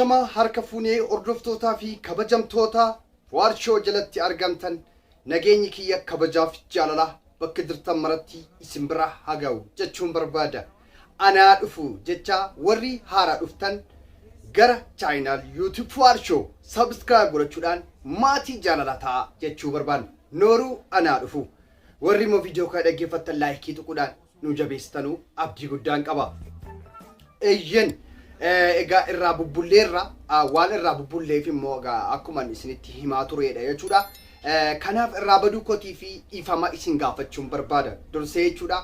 Ashamaa harka fuunee hordoftootaa fi kabajamtoota Fuwaar Show jalatti argamtan, nageenyi kiyya kabajaaf jaalalaa bakka jirtan maratti isin bira haa ga'u jechuun barbaada. Anaa dhufu jecha warri haaraa dhuftan gara channel YouTube Fuwaar Show subscribe godhachuudhaan maatii jaalalaa ta'a jechuu barbaanna. Nooruu, anaa dhufu. Warri immoo viidiyoo kana dhaggeeffattan like tuquudhaan nu jabeessitanuu abdii guddaan qaba. Eeyyen, egaa irraa bubbulleerra. Waan irraa bubbulleef immoo egaa akkuma isinitti himaa turedha jechuudha. Kanaaf irraa baduu kootii fi dhiifama isin gaafachuun barbaada. Dursee jechuudha.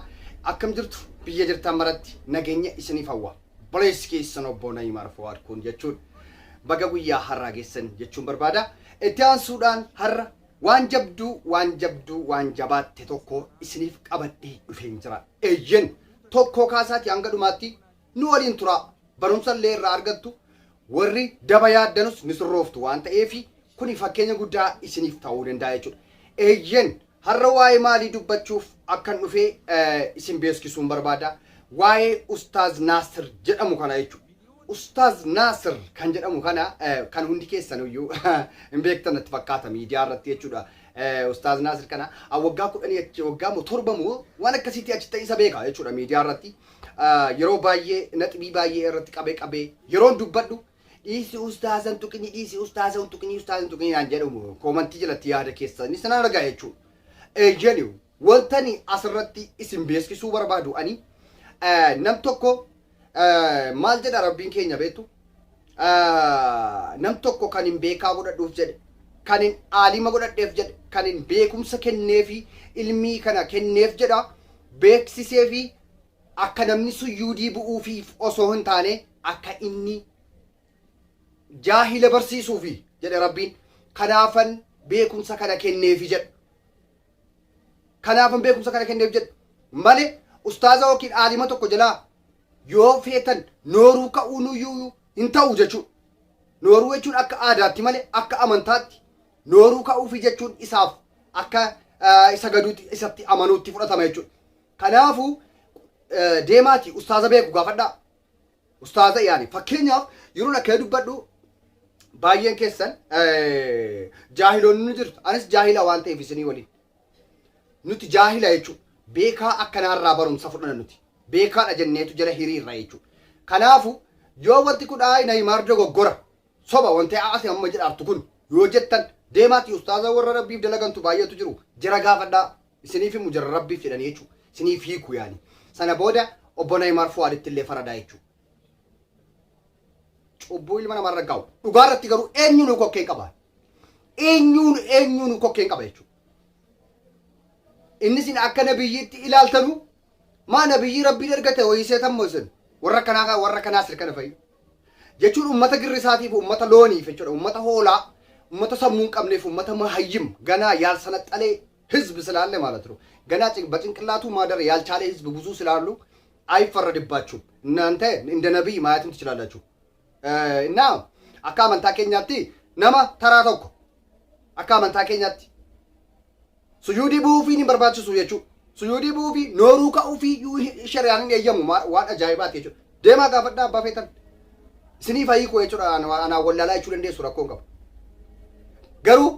Akkam jirtu? Biyya jirtan maratti nageenya isiniif hawwa. Boleessi keessan obbo Nayimaar Fuwaad kun jechuudha. Baga guyyaa har'aa geessan jechuun barbaada. Itti aansuudhaan har'a waan jabduu, waan jabduu, waan jabaatte tokko isiniif qabadhee dhufeen jira. Eeyyen, tokko kaasaati hanga dhumaatti nu waliin turaa. Barumsa illee irraa argattu, warri daba yaaddanus ni sirrooftu waan ta'eef kuni fakkeenya guddaa isiniif ta'uu danda'a jechuudha. Eeyyen, har'a waa'ee maalii dubbachuuf akkan dhufee isin beeksisuun barbaada. Waa'ee Ustaaz Naasir jedhamu kana jechuudha. Ustaaz Naasir kan jedhamu kana kan hundi keessan iyyuu hin beektan natti fakkaata miidiyaa irratti jechuudha. Ustaaz Naasir kana waggaa 10 achi, waggaa moo 7 moo waan akkasiitti achi ta'e isa beeka jechuudha miidiyaa irratti. Yeroo baay'ee naxibii baay'ee irratti qabee qabee yeroon dubbadhu, "Dhiisi ustaazan tuqini, dhiisi ustaazan tuqini, ustaazan tuqini" naan jedhamu comment jalatti yaada keessan isin argaa jechuudha. Eeyyani, wantani asirratti isin beeksisuu barbaadu ani nam tokko maal jedha Rabbiin keenya beektu? Nam tokko kan hin beekaa godhadhuuf jedhe, kan hin aalima godhadheef jedhe, kan hin beekumsa kenneefi ilmii kana kenneef jedha, beeksisee fi akka namni suyyuudii bu'uufiif osoo hin taane akka inni jaahila barsiisuufi jedhe Rabbiin. Kanaafan beekumsa kana kenneefi jedha. Kanaafan beekumsa kana kenneef jedha malee ustaaza yookiin aalima tokko jalaa yoo feetan nooruu ka'uun iyyuu hin ta'u jechuudha. Nooruu jechuun akka aadaatti malee akka amantaatti nooruu ka'uufi jechuun isaaf akka isa gaduutti, isatti amanuutti fudhatama jechuudha. Kanaafuu deemaati ustaaza beeku gaafadhaa. Ustaaza yaani fakkeenyaaf yeroon akkana dubbadhu baay'een keessan jaahiloonni ni jirtu. Anis jaahila waan ta'eef isinii waliin. Nuti jaahila jechuudha. Beekaa akkanaarraa barumsa fudhanna nuti. Beekaadha jenneetu jala hiriirra jechuudha. Kanaafu yoo wanti kun ayi Nayimaar dogoggora, soba, wanti ati amma jedhaartu kun yoo jettan, deemaati ustaaza warra Rabbiif dalagantu baay'eetu jiru. Jara gaafadhaa. Isiniif himu jara Rabbiif jedhanii jechuudha. Isiniif hiiku yaani. Sana booda obbo Nayimaar Fuwaaditti illee faradaa jechuudha. Cubbuu ilma namarra gahu. Dhugaa irratti garuu eenyuun kokkeen qaba? Eenyuun, eenyuun kokkeen qaba jechuudha? Inni isin akka nabiyyiitti ilaaltanu maa nabiyyii Rabbiin ergate wayii seetan moo isin warra kanaa, warra kanaa sirkana fa'i jechuun ummata girrisaatiif, ummata looniif jechuudha, ummata hoolaa, ummata sammuu hin qabneef, ummata mahayyim ገና ያልሰለጠነ ህዝብ ስላለ ማለት ነው። ገና በጭንቅላቱ ማደር ያልቻለ ህዝብ ብዙ ስላሉ አይፈረድባችሁም። እናንተ እንደ ነቢይ ማየትም ትችላላችሁ። እና akka amantaa keenyaatti nama taraa tokko akka amantaa keenyaatti sujuudii bu'uufiin hin barbaachisu jechuudha. Sujuudii bu'uufi nooruu ka'uufi shari'aan hin eeyyamu, waan ajaa'ibaati jechuudha. Deemaa gaafadhaa abbaa feetan. Isiniif hiikuu jechuudha, anaan wallaalaa jechuu dandeessu, rakkoo hin qabu. Garuu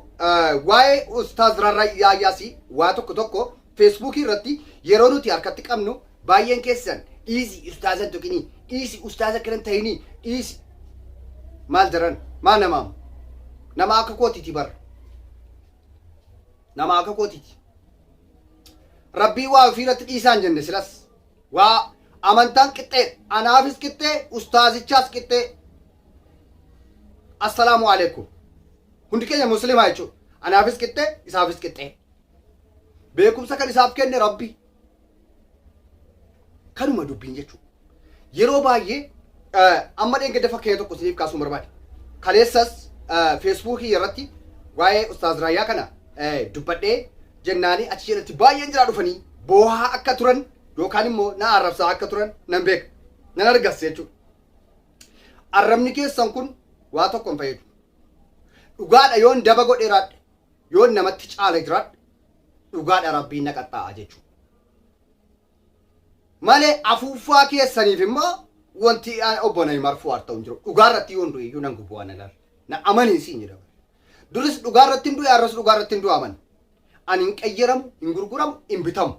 waa'ee Ustaaz Raayyaas waa tokko tokko Feesbuukii irratti yeroo nuti harkatti qabnu baay'een keessan "Dhiisi ustaaza tuqinii, dhiisi ustaaza kiran ta'inii, dhiisi" maal jedhan. Maa namaam nama akka kootiiti bara, nama akka kootiiti. Rabbii waa ofii irratti dhiisaan jenne silas waa amantaan qixxee, anaafis qixxee, ustaazichaas qixxee. Assalaamu alaikum. Hundi keenya muslimaa jechuudha. Anaafis qixxee, isaafis qixxee. Beekumsa kan isaaf kenne Rabbi. Kanuma dubbiin jechuudha. Yeroo baay'ee amma dheengadda fakkeenya tokko isiniif kaasuun barbaade. Kaleessas Feesbuukii irratti waa'ee Ustaaz Raayyaa kana dubbadhee jennaanii achi jalatti baay'een jiraa dhufanii boohaa akka turan yookaan immoo na arrabsaa akka turan nan beeka. Nan argas jechuudha. Arrabni keessan kun waa tokko hin fayyadu. Dhugaadha, yoon daba godhee raadhe, yoon namatti caala jiraadhe, dhugaadha, Rabbiin na qaxxaa'a jechuudha. Malee afuuffaa keessaniif immoo Wanti obbo Neymar Fuwaar ta'u hin jiru. Dhugaa irratti yoon du'e iyyuu nan gubu ana laal. Na amaniin siin jedha. Duris dhugaa irratti hin du'e har'as dhugaa irratti hin du'a amani. Ani hin qayyaramu, hin gurguramu, hin bitamu.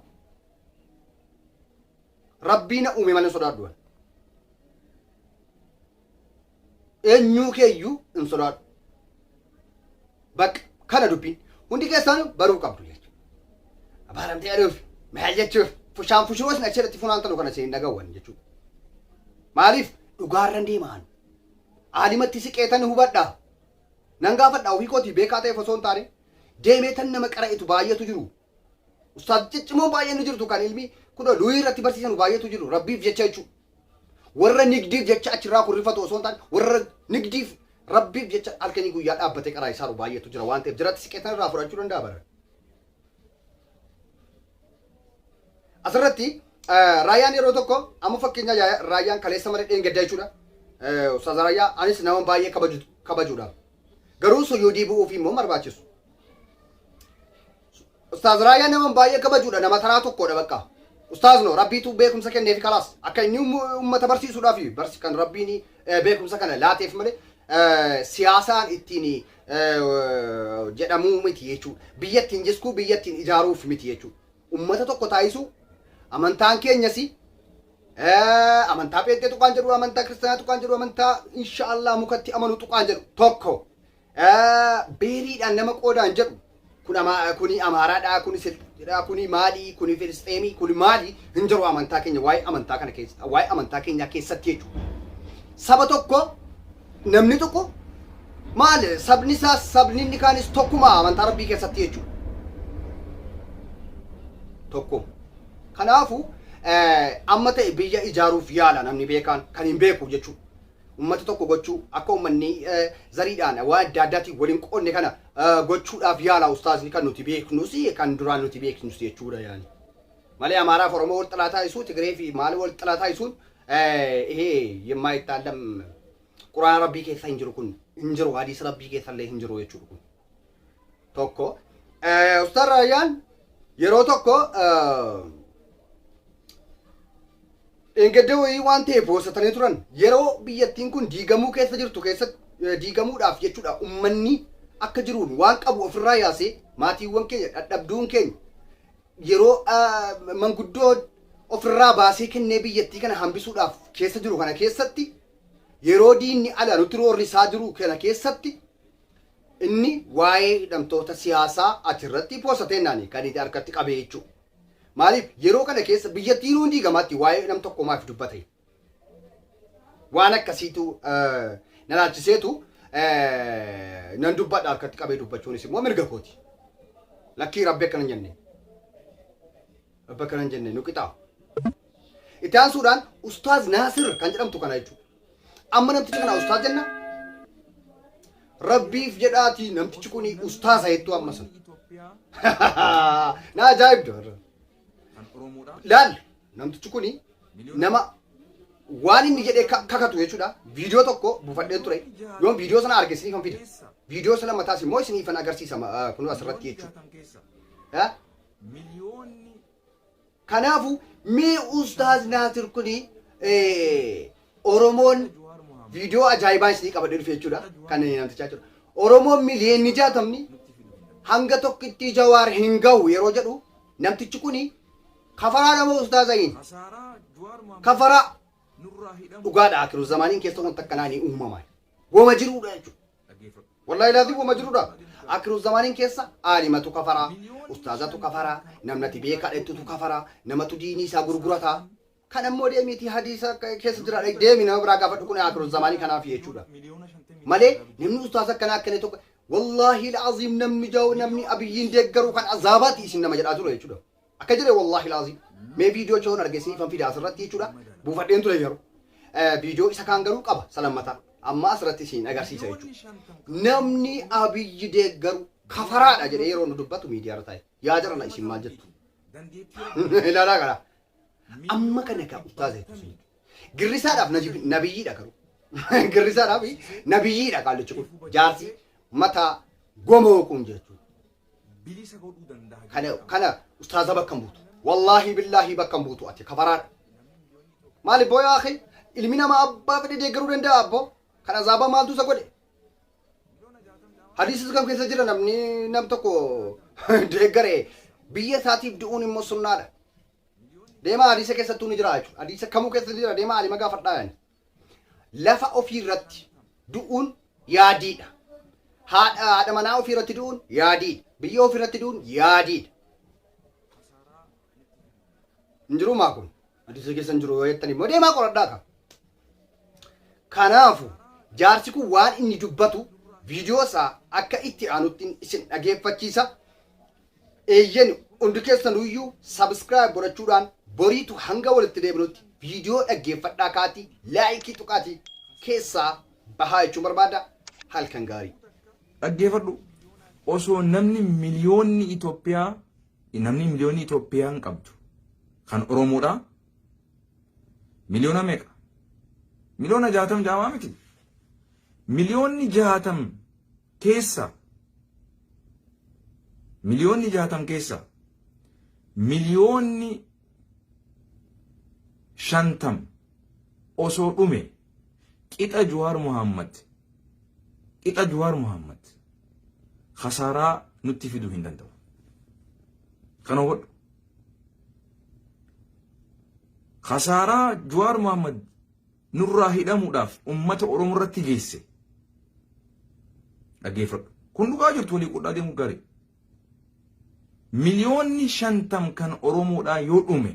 Rabbii na uume malee hin sodaadhu ani. Eenyuu keeyyuu hin sodaadhu. Bakka kana dubbiin hundi keessaan baruu qabdu jechuudha. Abaaramtee aduuf maal jechuuf fushaan fushuroo isin achirratti funaantanu kana isin hin dhagawwan jechuudha. Maaliif dhugaarran deemaan aalimatti siqeetan hubadhaa. Nan gaafadha ofii kootii beekaa ta'eef osoo hin taane deemee tan nama qara'etu baay'eetu jiru. Ustaaz ciccimoon baay'een ni jirtu kan ilmi kunoo luuyii irratti barsiisan baay'eetu jiru rabbiif jecha jechuudha. Warra nigdiif jecha achirraa kurrifatu osoo hin taane warra nigdiif rabbiif jecha halkanii guyyaa dhaabbatee qaraa isaaru baay'eetu jira waan ta'eef jiratti siqeetan irraa fudhachuu danda'a bara. Asirratti raayyaan yeroo tokko amma fakkeenya raayyaan kaleessa malee dheengadda jechuudha. Ustaaz Raayyaa anis nama baay'ee kabajuudha. Garuu suyuudii bu'uuf immoo barbaachisu. Ustaaz Raayyaa nama baay'ee kabajuudha nama taraa tokkodha bakka. Ustaaz no rabbiitu beekumsa kenneefi kalaas akka inni uummata barsiisuudhaaf barsi kan rabbiin beekumsa kana laateef malee siyaasaan ittiin jedhamuu miti jechuudha. Biyya ittiin jiskuu biyya ittiin ijaaruuf miti jechuudha. Uummata tokko taasisuu amantaan keenyas amantaa pheenxee tuqaan jedhu amantaa kiristaanaa tuqaan jedhu amantaa inshaallah mukatti amanu tuqaan jedhu tokko beeriidhaan nama qoodaan jedhu kun kuni amaaraadha kuni silxiidha kuni maalii kuni filisxeemii kuni maalii hin jiru amantaa keenya waa'ee amantaa kana keessa waa'ee amantaa keenyaa keessatti jechuudha. Saba tokko namni tokko maal sabni isaas sabni inni kaanis tokkuma amantaa rabbii keessatti jechuudha. Tokko. Kanaafuu amma ta'e biyya ijaaruuf yaala namni beekaan kan hin beeku jechuudha. Ummata tokko gochuu akka ummanni zariidhaan waan adda addaatiin waliin qoodne kana gochuudhaaf yaala ustaazni kan nuti beeknus kan duraan nuti beeknus jechuudha yaani. Malee Amaaraaf Oromoo wal xalaa taasisuu Tigree fi maal wal xalaa taasisuun ይሄ የማይታለም quraana rabbii keessa hin jiru kun hin jiru hadiisa rabbii keessa illee hin jiru jechuudha kun. Tokko Ustaaz Raayyaan yeroo tokko dheengadda wayii waan ta'e boosatanii turan yeroo biyyattiin kun diigamuu keessa jirtu keessatti diigamuudhaaf jechuudha ummanni akka jiruun waan qabu ofirraa yaasee maatiiwwan keenya dhadhabduun keenya yeroo manguddoo ofirraa baasee kennee biyyattii kana hambisuudhaaf keessa jiru kana keessatti yeroo diinni ala nutti roorrisaa jiru kana keessatti inni waa'ee hidhamtoota siyaasaa achirratti poosatee naani kan itti harkatti qabee jechuudha. Maaliif yeroo kana keessa biyyattiin hundi diigamaatti waa'ee nam tokko maaf dubbate? Waan akkasiitu na laalchiseetu nan dubbadha harkatti qabee dubbachuunis immoo mirga kooti. Lakkii rabbi akkana hin jenne. Rabbi akkana hin jenne nu qixaa. Itti aansuudhaan Ustaaz Naasir kan jedhamtu kana jechuudha. Amma namticha kana ustaaz jenna. Rabbiif jedhaatii namtichi kun ustaaza jettuu amma sun. Na ajaa'ibdu. Laal namtichi kun nama waan inni jedhee kakatu jechuudha. Viidiyoo tokko buufadheen ture. Yoon viidiyoo sana arge isiniifan fida. Viidiyoo sana mataas immoo isiniifan agarsiisa kun asirratti jechuudha. Kanaafu mee Ustaaz Naasir kuni Oromoon viidiyoo ajaa'ibaa isinii qabadhee dhufe jechuudha. Kan namtichaa jechuudha. Oromoon miliyoonni jaatamni hanga tokkitti Jawaar hin gahu yeroo jedhu namtichi kuni kafaraa nama ustaazayin kafaraa dhugaadha akiru zamaaniin keessa wanta akkanaa ni uumama. Wama jiruudha jechuudha. Wallahi laazim wama jirudha. Akiru zamaaniin keessa aalimatu kafaraa, ustaazatu kafaraa, namnati beekaa dhettutu kafaraa, namatu diinii isaa gurgurataa. Kan ammoo deemiitii hadiisa keessa jira deemi nama biraa gaafadhu kun akiru zamaanii kanaaf jechuudha. Malee namni ustaaza akkanaa akkana tokko wallaahi laazim namni jawu namni abiyyiin deeggaru kan azaabaati isin nama jedhaa ture jechuudha. Akka jedhe wallaahi laazim. Mee viidiyoo choon arge isiniifan fida asirratti jechuudha. Buufadheen ture yeroo. Viidiyoo isa kaan garuu qaba salammataa. Amma asirratti isin agarsiisa jechuudha. Namni abiyyi deeggaru kafaraadha jedhee yeroo nu dubbatu miidiyaa irra taa'e. Yaa jarana isin maal jettu? Ilaalaa kana. Amma kana kaa ustaaza jechuudha. Girrisaadhaaf nabiyyiidha garuu. Girrisaadhaaf nabiyyiidha qaallichi kun. Jaarsi mataa gomoo kun jechuudha. Bilisa godhuu danda'a Kana jedhee kana ustaaza bakka hin buutu. Wallaahi billaahi bakka hin buutu ati kafaraadha. Maali booyaa akhi Ilmi namaa abbaa fedhe deeggaruu danda'a abboo. Kan azaabaa maaltu isa godhe? Hadiisas kam keessa jira namni nam tokko deeggare biyya isaatiif du'uun immoo sunnaadha. Deemaa hadiisa keessattuu ni jira jechuudha. Hadiisa kamuu keessa jira deemaa alima gaafadhaa yaani. Lafa ofii irratti du'uun yaadiidha. Haadha haadha manaa ofii irratti du'uun yaadiidha. Biyya ofii irratti du'uun yaadiidha. Hin jiruu maa kun? Hadiisa keessa hin jiru yoo jettan immoo deemaa qoradhaa ka. Kanaafu jaarsi kun waan inni dubbatu viidiyoo isaa akka itti aanutti isin dhageeffachiisa. Eeyyeni hundi keessanuyyuu subscribe godhachuudhaan boriitu hanga walitti deebinutti viidiyoo dhaggeeffadhaa kaatii laayikii tuqaatii keessaa bahaa jechuun barbaada. Halkan gaarii. Dhaggeeffadhu. Osoo namni miliyoonni Itoophiyaa namni miliyoonni Itoophiyaan qabdu kan Oromoodha. Miliyoona meeqa? Miliyoona 60 jaamaa miti. Miliyoonni 60 keessa miliyoonni 60 keessa miliyoonni 50 osoo dhume qixa Jawaar Muhammad qixa Jawaar Muhammad khasaaraa nutti fiduu hin danda'u. Kana hubadhu. Khasaaraa Jawaar Muhammad nurraa hidhamuudhaaf ummata Oromoo irratti geesse. Dhaggeeffadhu. Kun dhugaa jirtu walii qudhaa deemuu gaarii. Miliyoonni 50 kan Oromoodhaa yoo dhume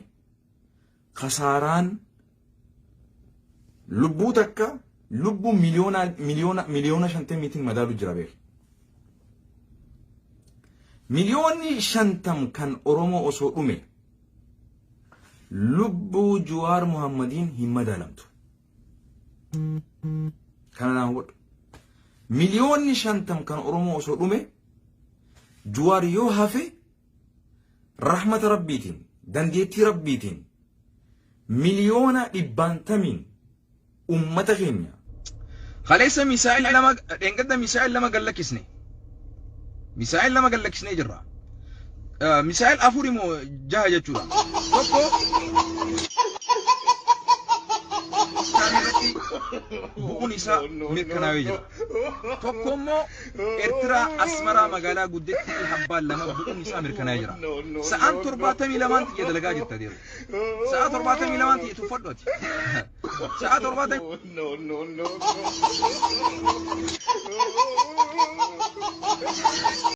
kasaaraan lubbuu takka lubbuu miliyoona miliyoona miliyoona 50iitiin madaalu jira beeku. Miliyoonni 50 kan Oromoo osoo dhume lubbuu Jawaar Muhammadiin hin madaalamtu. Kana naa hubadhu. Miliyoonni 50 kan Oromoo osoo dhume Jawaar yoo hafe rahmata Rabbiitiin dandeettii Rabbiitiin miliyoona dhibbaantamiin ummata keenya. Kaleessa misaa'il lama dheengadda misaa'il lama gallakkisne. Misaa'il lama gallakkisnee jirra. Misaa'il afur immoo jaha jechuudha. Tokko irratti bu'uun isaa mirkanaa'ee jira. Tokko immoo Eertiraa Asmaraa magaalaa guddittii habbaan lama bu'uun isaa mirkanaa'ee jira. Sa'aan 72n xiyya dalagaa jirta deemu. Sa'a 72n xiyya tuffadhu ati. Sa'a 70 No, no, no.